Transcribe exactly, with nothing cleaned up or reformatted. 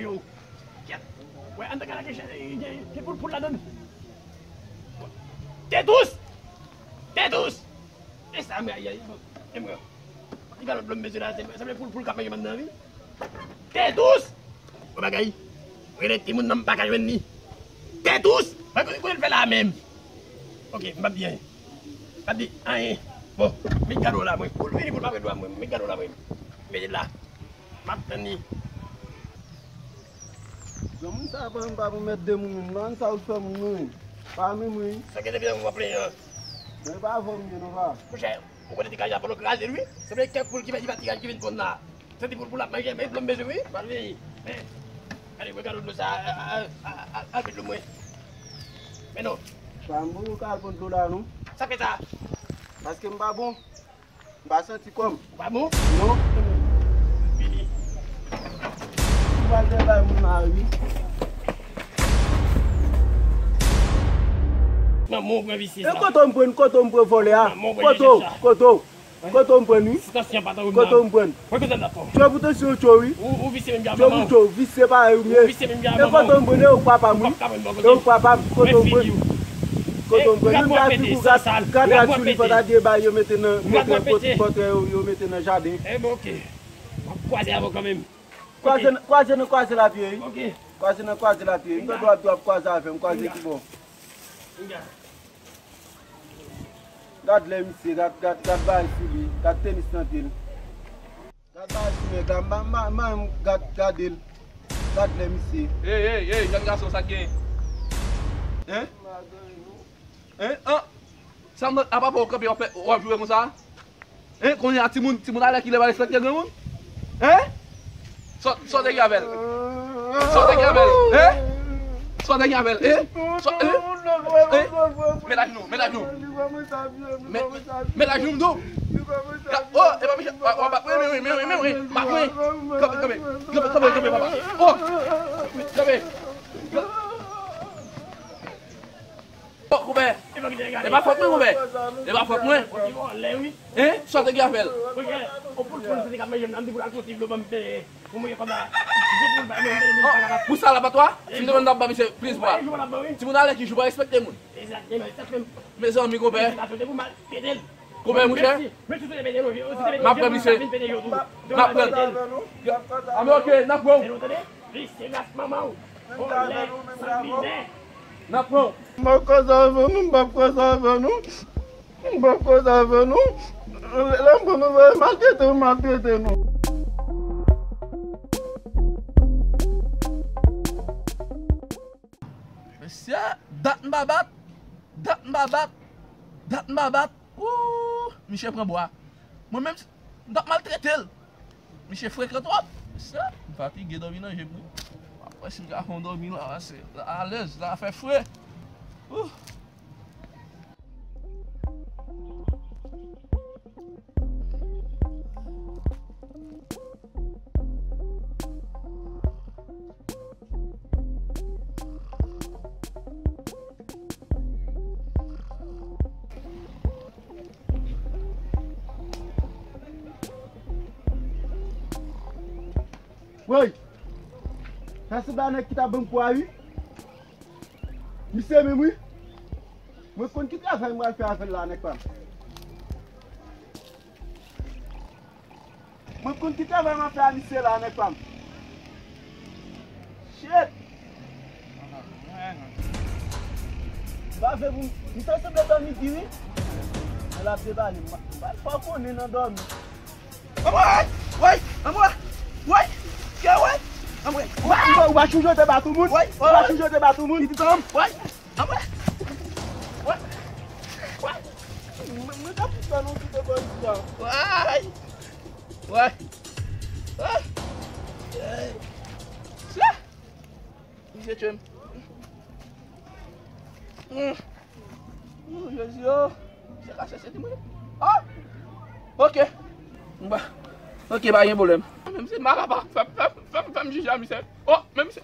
Yo. Kèt. Wè, anndan kay la gen chen, gen, gen poul, poul ladann. Tetous! Tetous! E sa, mwen, ay, ay, e mwen. Ki galon dlo m bezwen la, se, sanble poul, poul k ap manje bannann, wi. Tetous! Bon bagay. Rele timoun nan, m pa ka jwenn li. Tetous! Mwen konnen, konnen l fè la menm. Ok, m p ap di anyen. M p ap di anyen. Bon, met gado la, mwen. Poul vini, poul pa ret dwa mwen. Met gado la, mwen. Mete l la. M ap tann li. Granmoun sa pa, pa pou mèt de moun menm non, sa ou fè moun non. Pa menm wi. Sa gen depi w ap plenyen. Men pa fò m ye non pa. Monchè, ou konnen ti kay la fò nou kraze l wi. Se vle kèk poul ki fè ti matiraj ki vin ponn la. Se ti poul poul ap manje, men dlo m bezwen wi. Pral vini. Men, gade mwen gade dlo sa, al met dlo mwen. Men non. Pa m pou nou ka al pran dlo la non. Sa fè sa? Paske m pa bon. M pa santi kò m. Ou pa bon? Non. Vini. Ou pral fè bay moun la wi. Manman w pran visye sa. E kote w m pran, kote w m pran vòlè a? Manman w pran visye sa. Kote w, kote w? Kote w m pran wi? Kote w m pran? Tchò pou tansyon w tchò wi. Ou, ou visye menm jan manman w. Tchò pou tchò, visye parèy ou ye. Ou visye menm jan manman w. E kote w m pran, e ou papa m wi. E ou papa m, kote w m pran? Kote w m pran? Menm gad figi w, gad, gad rad sou li, fò ta gen bagay yo mete nan pòtrè, pòtrè yo, yo mete nan jaden. Ebyen, ok. M ap kwaze avè w kanmenm. Kwaze nan, kwaze nan kwaze lapye wi. Ok. Kwaze nan kwaze lapye wi. M tande w ap di w ap kwaze avè m, kwaze ki bò? Gad lè misye, gad, gad, gad bagay sou li, gad tenis nan pye l. Gad bagay sou nèg la, m pa, m pa, m pa menm gad, gade l. Gad lè misye. Ey, ey, ey, jèn gason, sa k gen? Hein? Hein? An! Sa m nan, apa w kanpe, w ap fè, w ap joure konsa? Hein? Kounye a, timoun, timoun alè kilè pa respekte granmoun? Hein? Sa, sa w te gen avè l? Sa w te gen avè l? Hein? Sa w te gen avè l? Hein? Sa, hein? Hein? Met ajenou, met ajenou. Met, met ajenou m di w. Oh, e pa Michel, w ap bat mwen, men wi, men wi, men wi, bat mwen. Kanpe, kanpe, kanpe, kanpe, kanpe, papa. Oh, kanpe. Oh, konpè. E pa fòt mwen, konpè. E pa fòt mwen. Hein? Sa w te gen avè l? Oh, pou sa la pa twa? Fin de manda ba misye plis bwa. Timoun alè ki jou pa respekte moun. Mezanmi, konpè. Konpè, monchè. M ap pran misye. M ap pran. Anben, ok, n ap pran w. N ap pran w. M ap koze avè nou, m ap koze avè nou. M ap koze avè nou. Lè m konn nou maltrete, nou maltrete nou. Mesye, dat m pa bat, dat m pa bat, dat m pa bat. Ooh, misye pran bwa. Mwen menm, m t ap maltrete l. Misye frekan twòp. Mesye, m fatige dòmi nan je m wi. M ap wè si m ka fè yon dòmi la, pase la alèz, la fè fre. Ooh. Woy! Sa se pa nèg ki ta ban m kwa wi. Misye menm wi. Mwen konn ki travay mwen al fè avè l la nèg pa m. Mwen konn ki travay m ap fè a misye la, nèg pa m. Shit! M pa vle pou m, m te sanble dòmi di wi. Men l ap debale m. M pa, m pa konnen nan dòmi. Anmwe! Woy! Anmwe! Woy! Kè woy! Anmwe! Ou pa, ou pa, ou pa chonje w te bat yon moun? Woy! Ou pa chonje w te bat yon moun? Pitit an m! Woy! Anmwe! Woy! Woy! Mwen, mwen ka pran non ti te bò isit la. Woy! Woy! Ah! Ey! Sa! Misye tchwe m. Hmm. Oh, Jezi, oh. Misye ka chèche di mwen. Ah! Ok. Bon. Ok, pa gen pwoblèm. Menm si m pa kapab, fè, fè, fè, fè m jije a misye. Oh, men misye.